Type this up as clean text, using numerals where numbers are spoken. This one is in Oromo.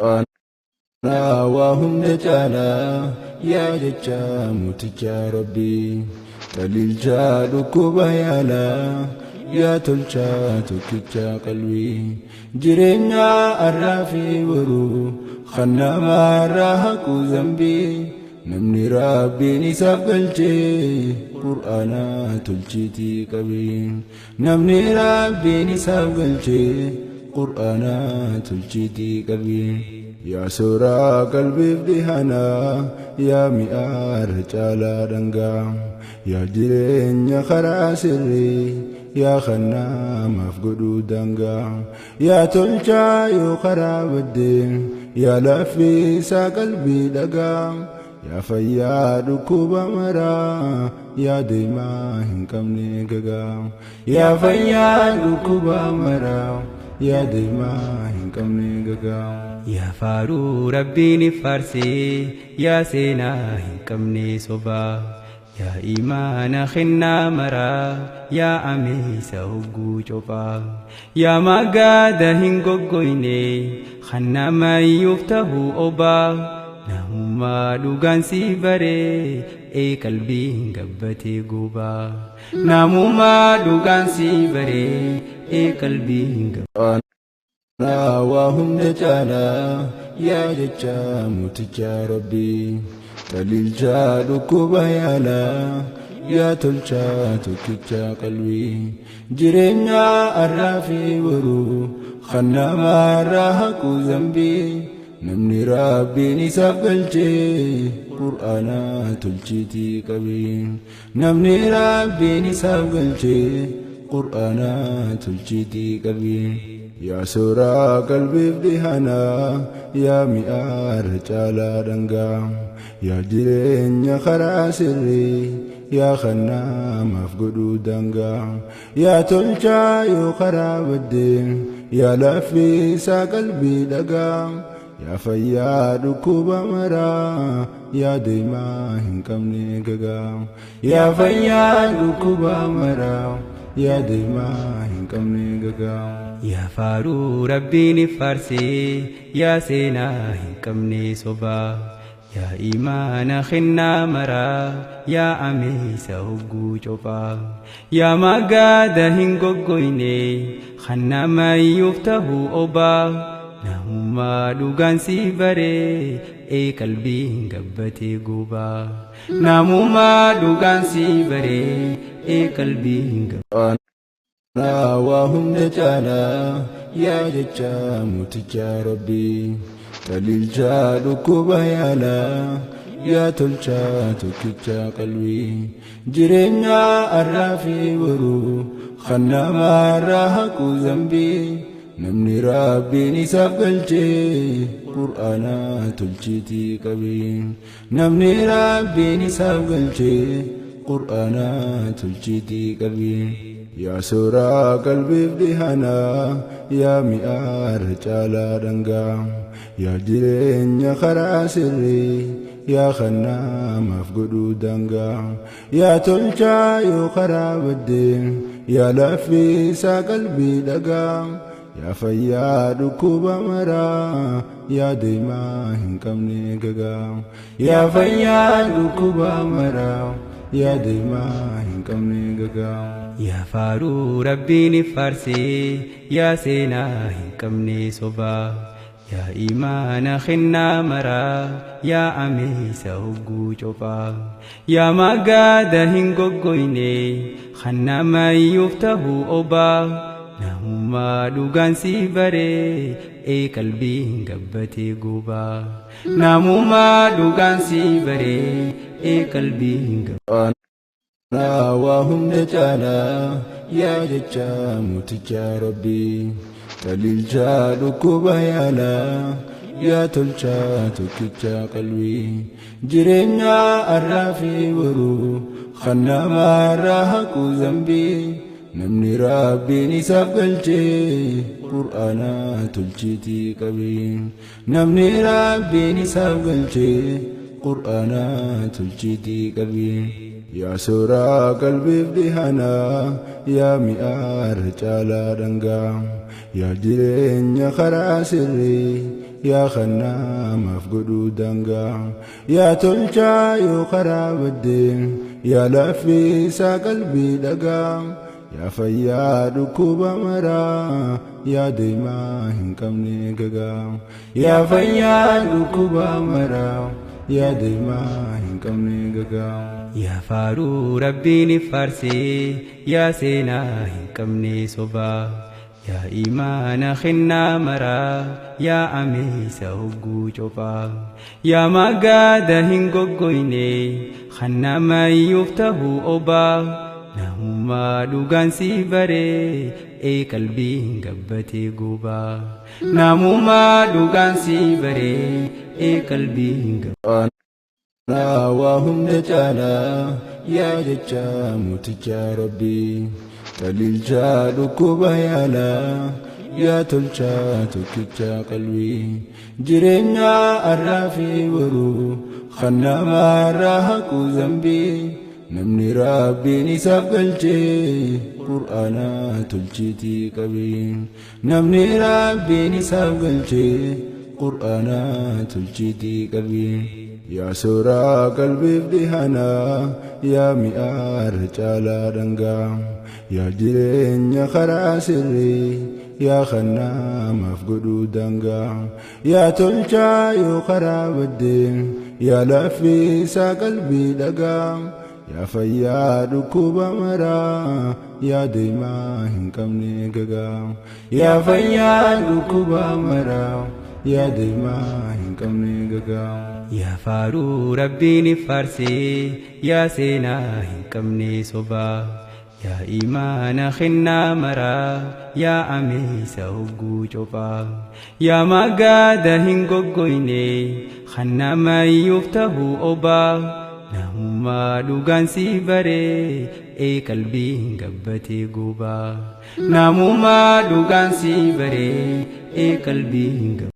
Waa hunda caalaa yaa jecha mooticha Rabbii, xaliilchaa dhukkuba yaalaa, yaa tolchaa tokkicha qalbii, jireenya arraa fi boruu kan namaarraa haqu zambii, namni Rabbiin isaaf galchee Qur'aana tolchiitii qabii, namni Rabbiin isaaf galchee Qur'aana tolchiitii qabii. Yaa sooraa qalbiif dhihanaa, yaa mi'aarra caalaa dhangaa, yaa jireenya karaa sirrii, yaa kan namaaf godhuu daangaa, yaa tolchaa yoo karaa baddee, yaa laffisaa qalbii dhagaa, yaa fayyaa dhukkuba maraa, yaa deemaa hin qabne gagaa, yaa fayyaa dhukkuba maraa, yaa deemaa hin qabne gagaa. Yaa faaruu Rabbiin faarsee, yaa seenaa hin qabne sobaa, yaa imaana kennaa maraa, yaa ameessa hogguu cophaa, yaa magaada hin goggoyne kan namayyuuf ta'uu obaa, namummaa dhugaan si baree ee qalbiin gabbatee gubaa, namummaa dhugaan si baree ee qalbiin gabbatee. Waa hunda caalaa yaa jecha mooticha Rabbii, xaliilchaa dhukkuba yaalaa, yaa tolchaa tokkicha qalbii, jireenya arraa fi boruu kan namaarraa haqu zambii, namni Rabbiin isaaf galchee Qur'aana tolchiitii qabii, namni Rabbiin isaaf galchee Qur'aana tolchiitii qabii. Yaa sooraa qalbiif dhihanaa, yaa mi'aarra caalaa dhangaa, yaa jireenya karaa sirrii, yaa kan namaaf godhuu daangaa, yaa tolchaa yoo karaa baddee, yaa laffisaa qalbii dhagaa, yaa fayyaa dhukkuba maraa, yaa deemaa hin qabne gagaa, yaa fayyaa dhukkuba maraa, yaa deemaa hin qabne gagaa. Yaa faaruu Rabbiin faarsee, yaa seenaa hin qabne sobaa, yaa imaana kennaa maraa, yaa ameessa hogguu cophaa, yaa magaada hin goggoyne kan namayyuuf ta'uu obaa, namummaa dhugaan si baree ee qalbiin gabbatee gubaa, namummaa dhugaan si baree ee qalbiin gabbatee. Waa hunda caalaa yaa jecha mooticha Rabbii, xaliilchaa dhukkuba yaalaa, yaa tolchaa tokkicha qalbii, jireenya arraa fi boruu kan namaarraa haqu zambii, namni Rabbiin isaaf galchee Qur'aana tolchiitii qabii, namni Rabbiin isaaf galchee Qur'aana tolchiitii qabii. Yaa sooraa qalbiif dhihanaa, yaa mi'aarra caalaa dhangaa, yaa jireenya karaa sirrii, yaa kan namaaf godhuu daangaa, yaa tolchaa yoo karaa baddee, yaa laffisaa qalbii dhagaa, yaa fayyaa dhukkuba maraa, yaa deemaa hin qabne gagaa, yaa fayyaa dhukkuba maraa, yaa deemaa hin qabne gagaa. Yaa faaruu Rabbiin faarsee, yaa seenaa hin qabne sobaa, yaa imaana kennaa maraa, yaa ameessa hogguu cophaa, yaa magaada hin goggoyne kan namayyuuf ta'uu obaa, namummaa dhugaan si baree ee qalbiin gabbatee gubaa, namummaa dhugaan si baree ee qalbiin gabbatee. Waa hunda caalaa yaa jecha mooticha Rabbii, xaliilchaa dhukkuba yaalaa, yaa tolchaa tokkicha qalbii, jireenya arraa fi boruu kan namaarraa haqu zambii, namni Rabbiin isaaf galchee Qur'aana tolchiitii qabii, namni Rabbiin isaaf galchee Qur'aana tolchiitii qabii. Yaa sooraa qalbiif dhihanaa, yaa mi'aarra caalaa dhangaa, yaa jireenya karaa sirrii, Yaa khannaa maaf godhuu daangaa, yaa tolchaa yoo karaa baddee, yaa laaffisaa qalbii dhagaa, yaa fayyaa dhukkuba maraa, yaa deemaa hin qabne gagaa, yaa fayyaa dhukkuba maraa, yaa deemaa hin qabne gagaa. Yaa faaruu Rabbiin faarsee, yaa seenaa hin qabne sobaa, yaa imaana kennaa maraa, yaa ameessa hogguu cophaa, yaa magaada hin goggoyne kan namayyuuf tahuu obaa, namummaa dhugaan si baree ee qalbiin gabbatee gubaa, namummaa dhugaan si baree ee qalbiin gabbatee. Waa hunda caalaa, yaa jecha mootichaa Rabbii, xaliilchaa dhukkuba yaalaa, yaa tolchaa tokkicha qalbii, jireenya arraa fi boruu kan namaarraa haqu zambii, namni Rabbiin isaaf galchee Qur'aana tolchiitii qabii, namni Rabbiin isaaf galchee Qur'aana tolchiitii qabii. Yaa sooraa qalbiif dhihanaa, yaa mi'aara caalaa dhangaa, yaa jireenya karaa sirrii, yaa khannaa maaf godhuu daangaa, yaa tolchaa yoo karaa baddee, yaa laaffisaa qalbii dhagaa, yaa fayyaa dhukkuba maraa, yaa deemaa hin qabne gagaa, yaa fayyaa dhukkuba maraa, yaa deemaa hin qabne gagaa. Yaa faaruu Rabbiin faarsee, yaa seenaa hin qabne sobaa, yaa imaana kennaa maraa, yaa ameessa hogguu cophaa, yaa magaada hin goggoyne kan namayyuuf tahuu obaa, namummaa dhugaan si baree ee qalbiin gabbatee gubaa, namummaa dhugaan si baree ee qalbiin gabbatee.